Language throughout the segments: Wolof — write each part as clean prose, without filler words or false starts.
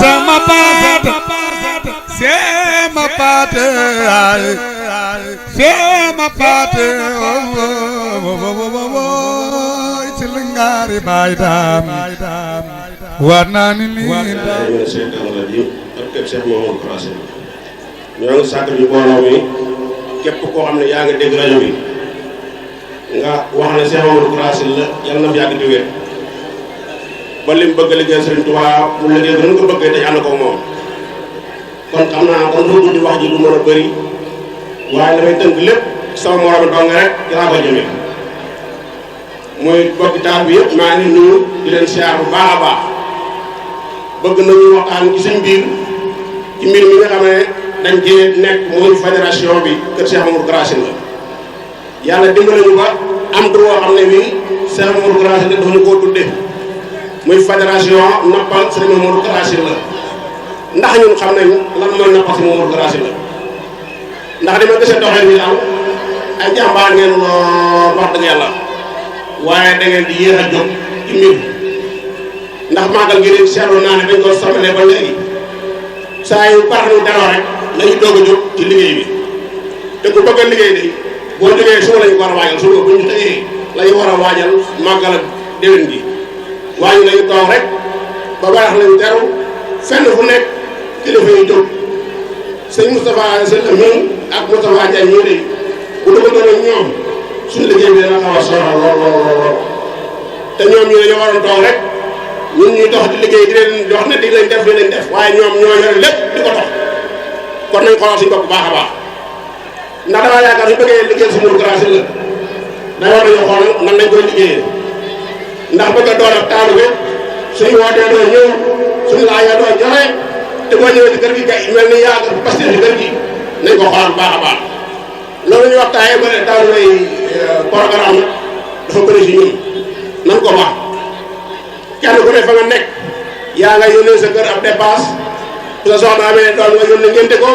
sama paate sama paate sama paate ci lingaari baay daam war naa ni lii daam ñoo ngi sàkk ñu mbooloo mi képp koo xam ne yaa ngi dégg rajo bi nga wax ne Cheikh Mamadou Kara Sylla la yàlla na fi yàgg di wér ba lim bëgg liggéey Serigne Touba mu liggéey ko nu ko bëggee dañ ànd ko moom kon xam naa kon ruutu di wax ji du mën a bëri waaye damay tënk lépp sama morom dong rek ci laa ko jëmee muy bokki taal bi yëpp maa ngi nuyu di leen siyaar bu baax a baax bëgg nañu waxtaan ci suñ biir ci mbir mi nga xam ne dañ cee nekk muy fédération bi kër Cheikh Mamadou Kara Sylla la yàlla dimbale ñu ba am droit xam ne bii Cheikh Mamadou Kara Sylla dafa ñu koo tudde muy fédération noppal Serigne Mamadou Kara Sylla la ndax ñun xam nañ lan mooy noppal Serigne Mamadou Kara Sylla la ndax dama gisee doxee bi daal ay jàmbaar ngeen lool wax dëgg yàlla waaye da ngeen di yéex a jóg ci mbir ndax màggal gi de seetlu naa ne dañ ko somalee ba léegi saa yu baax ñu daloo rek lañu doog a jóg ci liggéey bi te ku bëgg a liggéey de boo jógee suba lañu ko war a waajal suba bu ñu xëyee lañu war a waajal màggal ak déwén gi waaye ñu lañu toog rek ba baax lañu teru fenn fu nekk kilifa yi jóg sëñ Moustapha Sylla mii ak Moustapha Ndiaye ñii de bu dugg doon ak ñoom suñu liggéey bi dana xaw a soxla lool te ñoom ñu dañoo waroon toog rek ñun ñuy dox di liggéey di leen jox ne di leen def waaye ñoom ñoo yore lépp di ko dox kon nañ xoolal suñu bopp baax a baax ndax damaa yaakaar suñu bëggee liggéeyal Serigne Mamadou Kara Sylla la day war nañu xool nan lañ koy liggéeyee ndax bëgg a doon ak taalu bi suñu wootee doo ñëw suñu laajee doo joxe te boo ñëwee ci kër gi kay mel ni yaa ngi pasté ci kër gi nañ ko xoolal baax a baax loolu ñu waxtaanee ba ne taalu lay programme dafa bëri si ñun nan ko baax kenn ku ne fa nga nekk yaa nga yónnee sa kër ab dépasse bu sa soxna amee doom nga yónnee ngénte ko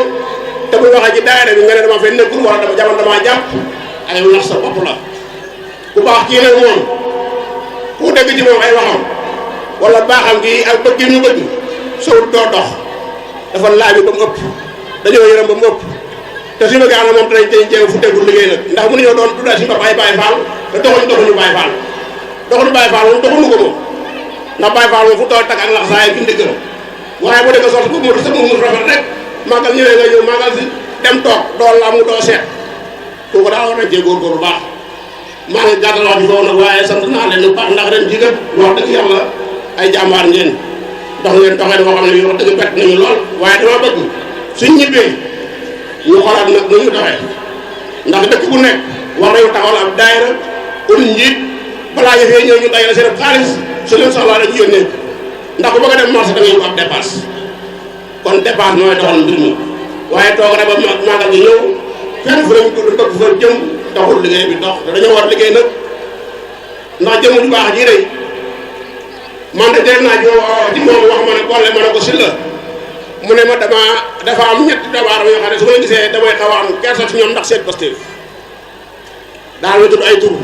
te bu waxee ci daayira bi nga ne dama fay nekkul wala dama jàpp ay wax sa bopp la bu baax kii nag moom ku dégg ci moom ay waxam wala baaxam gi ak bëgg ñu bëgg sowut doo dox dafa laaj ba mu ëpp dañoo yërëm ba mu ëpp te suñu bëgg am na moom danañ jéem fu teggul liggéey nag ndax mënuñoo doon tuddaay suñu bopp ay Baye Fall te doxuñu Baye Fall moom doxuñu ko moom ndax Baye Fall moom fu tool takk ak lax saa yi fi ndigg waaye bu dee ko sorti bu mu sa mu rafet rek màggal ñëwee nga ñëw màggal si dem toog doo lamu doo seet kooku daal war nañ cee góorgóorlu baax maa ngi gàttal wax ji foofu nag waaye sant naa leen bu baax ndax ren jii kat wax dëgg yàlla ay jàmbaar ngeen dox ngeen doxee boo xam ne bii wax dëgg bett nañu lool waaye dama bëgg suñ ñibbee ñu xoolaat nag nu ñu doxee ndax dëkk bu nekk war nañu taxawal ab daayira ut njiit balaa yëfee ñëw ñu dajale seen xaalis su leen soxlaa dañu yónnee ndax ku bëgg a dem marché da ngay yóbbu ab dépasse kon dépasse mooy doxal mbir mi waaye toog rek ba màggal gi ñëw fenn fu lañ bëgg fa jëm taxul liggéey bi dox te dañoo war liggéey nag ndax jëmu ju baax ji day man de dégg naa ci moom wax ma ne boole ma ne ko Sylla mu ne ma dafa am ñetti doomu aadama yoo xam ne su ma gisee damay xaw a am kersa ci ñoom ndax seen posté daal ma tudd ay tur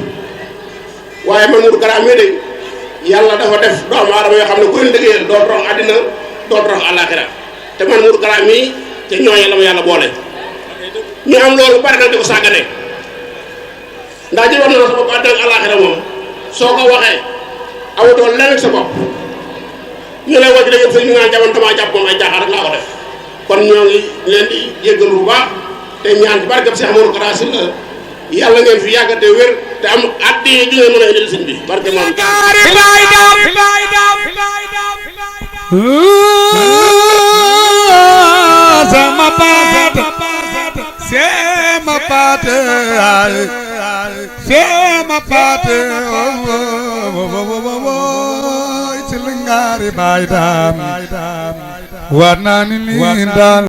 waaye Mamadou Kara mii de yàlla dafa def doomu aadama yoo xam ne ku leen liggéeyal doo torox àddina doo torox àllaaxira te man Mamadou Kara mii te ñooñu la ma yàlla boole ñu am loolu bari nag di ko sàggane ndax ji war na la sa bopp àddina ak àllaaxira moom soo ko waxee awutoo leneen sa bopp ñu lay wàcc léegi sëñ bi nga jamono damaa jàpp moom ay jaaxaar rek laa ko def kon ñoo ngi leen di jéggal bu baax te ñaan ci barkeb Cheikh Mamadou Kara Sylla yàlla ngeen fi yàgg te wér te am at yi ju ngeen mën a indil sëñ bi barke moom sama paate sama paate sama paate ci lingaari baay daam war naa ni lii daal